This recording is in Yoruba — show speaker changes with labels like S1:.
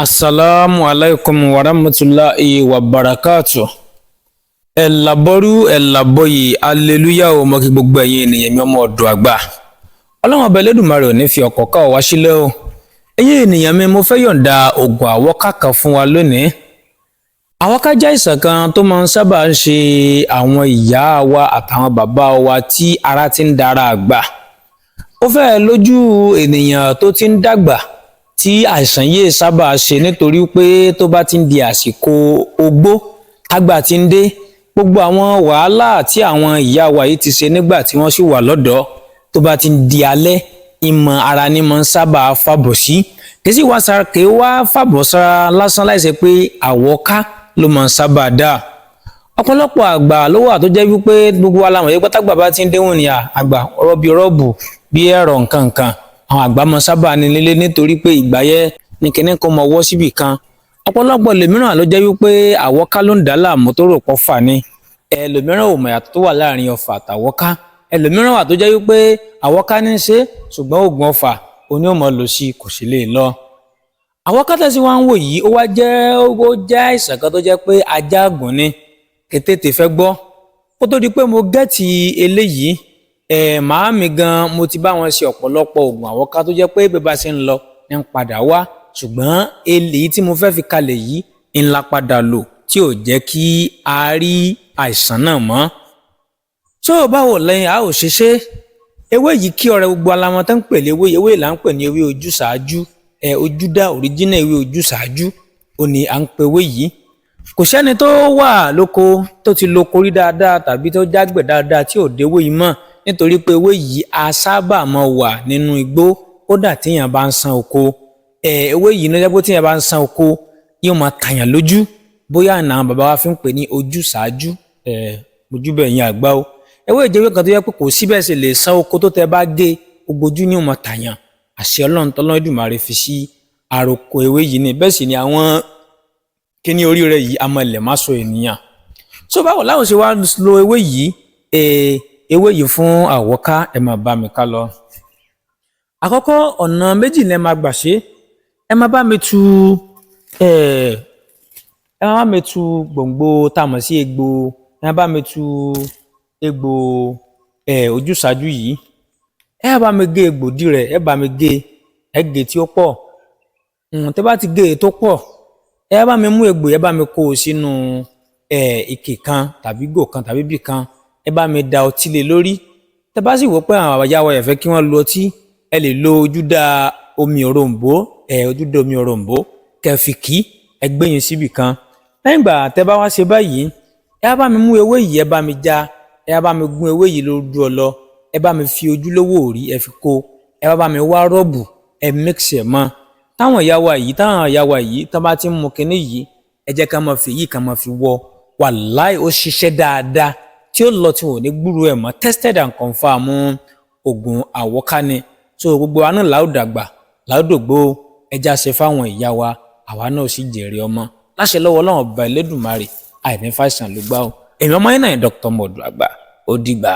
S1: Asalaamu alaykum wa rahmatulahi wa barakatu. Ẹ làbọ́rú, ẹ làbọ́yè, aleluya o. Mọ́ kí gbogbo ẹ̀yin ènìyàn mi, ọmọ ọ̀dọ̀ àgbà. Ọlọ́run Ọba Elédùmarè ò ní fi ọkọ̀ ká ọ wá sílẹ̀ o. Ẹ̀yin ènìyàn mi, mo fẹ́ yọ̀ǹda oògùn àwọ́ká kan fún wa lónìí. Àwọ́ká jẹ́ àìsàn kan tó máa ń sábà ń ṣe àwọn ìyá wa àtàwọn bàbá wa tí ara ti ń dára àgbà. Ó fẹ́ẹ̀ lójú ènìyàn tó ti ń dàgbà tí àìsàn yìí sábà ṣe, nítorí pé tó bá ti ń di àsìkò ogbó, tágbà ti ń dé, gbogbo àwọn wàhálà tí àwọn ìyá wa yìí ti ṣe nígbà tí wọ́n sì wà lọ́dọ̀ọ́, tó bá ti ń di alẹ́, ìmọ̀ ara ni máa ń sábà fàbọ̀ sí. Kì í sì wá sára, kì í wá fàbọ̀ sára lásán láìsẹ pé àwọ̀ká ló máa ń sábà dà. Ọ̀pọ̀lọpọ̀ àgbà ló wà tó jẹ́ wípé gbogbo wa la mọ̀ yìí, pátágbà bá ti ń déhùn ní àgbà rọ́bì rọ́ọ̀bù bí ẹ̀rọ nǹkan kan, àwọn àgbà máa sábà ní nílé, nítorí pé ìgbà yẹn ní kinní kan mọ ọwọ́ síbì kan. Ọ̀pọ̀lọpọ̀ lèmíràn ló jẹ́ wípé àwọ́ká ló ń dà á láàmú, tó rò pọ̀ fà ni. Ẹlòmíràn ò mọ̀ ìyàtọ̀ tó wà láàrin ọfà àtàwọ́ká. Ẹlòmíràn wà tó jẹ́ wípé àwọ́ká ní í ṣe, ṣùgbọ́n oògùn ọfà oní ò mọ̀ lò sí, kò sì lè lọ. Àwọ́ká tẹ̀sí wá ń wò yìí, ó jẹ́ àìsàn kan tó jẹ́ pé ajá àgùn ni, kété fẹ́ gbọ́. Kó tó di pé mo get eléyìí, ẹ̀ màámi gan, mo ti bá wọn ṣe ọ̀pọ̀lọpọ̀ oògùn àwọ́ká tó jẹ́ pé bí bá ṣe ń lọ ní ń padà wá, ṣùgbọ́n eléyìí tí mo fẹ́ fi kalẹ̀ yìí ńlá padà lò tí ò jẹ́ kí a rí àìsàn náà mọ́. Tó báwo lẹ́yìn a ò ṣe ṣe ewé yìí? Kí ọ̀rẹ́ gbogbo alamọ tó ń pè léwé, ewé là ń pè ní ewé ojúsàájú. Ẹ ojúdá original ewé ojúsàájú ó ní à ń pe ewé yìí. Kò sẹ́ni tó wà lóko, tó ti lóko rí dáadáa tàbí tó jágbẹ̀ dáadáa tí ò déwé yìí mọ̀, nítorí pé ewé yìí a sábà máa wà nínú igbó. Kódà tíyàn bá ń san oko ẹ, ewé yìí ló jẹ́ pé tíyàn bá ń san oko, yóò máa tàyàn lójú. Bóyá àwọn bàbá wa fi ń pè ní ojúsàájú. Ẹ ojúbẹ̀ yín àgbá o. Ewé ìjẹ́wé kan tó yẹ pé kò síbẹ̀ ṣe lè san oko tó, tẹ bá gé ogójú ní ó máa tàyàn. Àṣẹ Ọlọ́run tọ́lọ́run Èdùmàrè fi sí àròkọ ewé yìí ni. Bẹ́ẹ̀ sì ni àwọn kíní orí rẹ̀ yìí, a máa lẹ̀ má sọ ènìyàn. So báwo láwọn ṣe wá lo ewé yìí, ewé yìí fún àwọ́ká? Ẹ máa bá mi ká lọ. Àkọ́kọ́, ọ̀nà méjì ni ẹ máa gbà ṣe. Ẹ máa bá mi tu gbòǹgbò tá a mọ̀ sí egbò. Ẹ máa bá mi tu egbò ojúsàájú yìí. Ẹ bá mi gé egbò dí rẹ̀, ẹ bá mi gé, ẹ gé tí ó pọ̀. Tẹ́ bá ti gé e tó pọ̀, ẹ bá mi mú egbò, ẹ bá mi kó o sínú ike kan tàbí gò kan tàbí bì kan. Ẹ bá mi da ọtí lé lórí. Tẹ́ bá sì wò pé àwọn àyà wa ẹ fẹ́ kí wọ́n lo ọtí, ẹ lè lo ojúdá omi òrombó, ojúdá omi òrombó kẹ́ fi kì í. Ẹ gbé yín síbì kan. Lẹ́yìn ìgbà tẹ́ bá wá ṣe báyìí, ẹ bá mi mú ewé yìí, ẹ bá mi já, ẹ bá mi gún ewé yìí lójú ọlọ. Ẹ bá mi fi ojúlówó òrí, ẹ fi kó. Ẹ bá mi wá Robb, ẹ mix ẹ mọ́. Táwọn ìyá wa yìí tán bá ti ń mu kinní yìí, ẹ jẹ́ ká máa fi èyí ká máa fi wọ. Wàláì, ó ṣiṣẹ́ dáadáa tí ó lọ tí wọn ò ní gbúrú ẹ̀ mọ́. Tested and confirmed oògùn àwọ́ká ni. So gbogbo wa náà làó dàgbà, làó dògbò. Ẹja ṣe fáwọn ìyá wa, àwa náà sì jèrè ọmọ láṣẹ lọ́wọ́ Ọlọ́run Ọba Ẹlẹ́dùnmarè. Àìní fàìsàn ló gbá o. Èmi ọmọ yẹn náà, Dr. Mọ̀dù Àgbà. Ó dìgbà.